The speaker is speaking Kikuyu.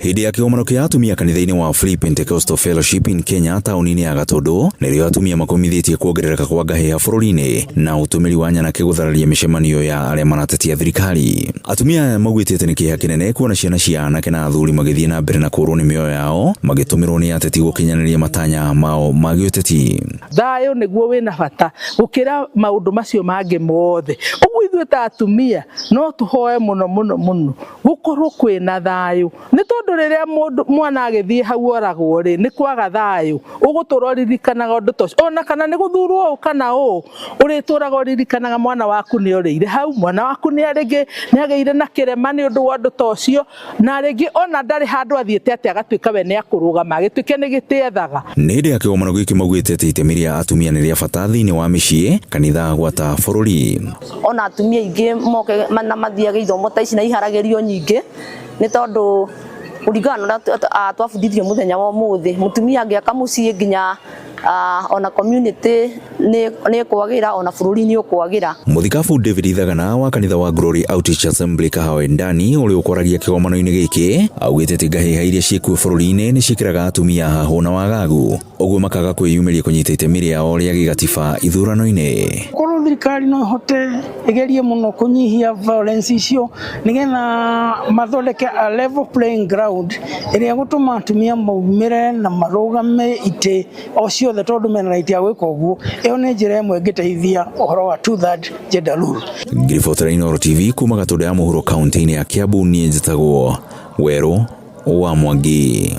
Hĩndĩ ya kĩgomano kĩa atumia kanitha-inĩ wa Free Pentecostal Fellowship in Kenya taũni-inĩ ya Gatũndũ, nĩrĩo atumia makomithĩtie kuongerereka kwa ngahĩha bũrũri-inĩ na ũtũmĩri wa nyanake gũthararia mĩcemanio ya arĩa maratetia thirikari. Atumia aya maugĩte atĩ nĩ kĩeha kĩnene kuona ciana cia anake na athuri magĩthiĩ na mbere na kũũrwo nĩ mĩoyo yao magĩtũmĩrwo nĩ ateti gũkinyanĩria matanya mao ma gĩũteti. Thayũ nĩguo wĩna bata gũkĩra maũndũ macio mangĩ mothe. Ũguo ithuĩ ta atumia no tũhoe mũno mũno mũno gũkorwo kwĩna thayũ, nĩ tondũ rĩrĩa mũndũ mwana agĩthiĩ hau oragwo rĩ, nĩ kwaga thayũ, ũgũtũra ũririkanaga ũndũ ta ũcio, ona kana nĩ gũthurwo ũũ kana ũũ, ũrĩtũraga ũririkanaga mwana waku nĩ orĩire hau, mwana waku nĩ rĩngĩ nĩ agĩire na kĩrema nĩ ũndũ wa ũndũ ta ũcio, na rĩngĩ ona ndarĩ handũ athiĩte atĩ agatuĩka we nĩ akũrũgama, agĩtuĩke nĩ gĩtĩ ethaga. Nĩ hĩndĩ ya kĩgomano gĩkĩ maugĩte atĩ itemi rĩa atumia nĩ rĩa bata thĩinĩ wa mĩciĩ, kanitha gwata bũrũri. Ona atumia aingĩ moke na mathiage ithomo ta ici na iharagĩrio nyingĩ, nĩ tondũ kũringana na ũrĩa twabundithio mũthenya wa ũmũthĩ, mũtumia angĩaka mũciĩ nginya ona community nĩ ĩkwagĩra, ona bũrũri nĩ ũkwagĩra. Mũthikabu David Ithagana wa kanitha wa Glory Outreach Assembly Kahawa Ndani ũrĩa ũkwaragia kĩgomano-inĩ gĩkĩ augĩte atĩ ngahĩha iria ciĩkuo bũrũri-inĩ nĩ ciĩkĩraga atumia hahũ na wagagu, ũguo makaga kwĩyumĩria kũnyita itemi rĩao rĩa gĩgatiba ithurano-inĩ. Korwo thirikari no ĩhote ĩgerie mũno kũnyihia violence icio nĩgetha mathondeke a level playing ground ĩrĩa ĩgũtũma atumia maumĩre na marũgame itĩ o ciothe tondũ mena right ya gwĩka ũguo, ĩyo nĩ njĩra ĩmwe ĩngĩteithia ũhoro wa two third gender rule. Ngĩribotera Inooro TV kuma Gatũndũ ya mũhuro kaunti-inĩ ya Kiambu, niĩ njĩtagwo Werũ wa Mwangi.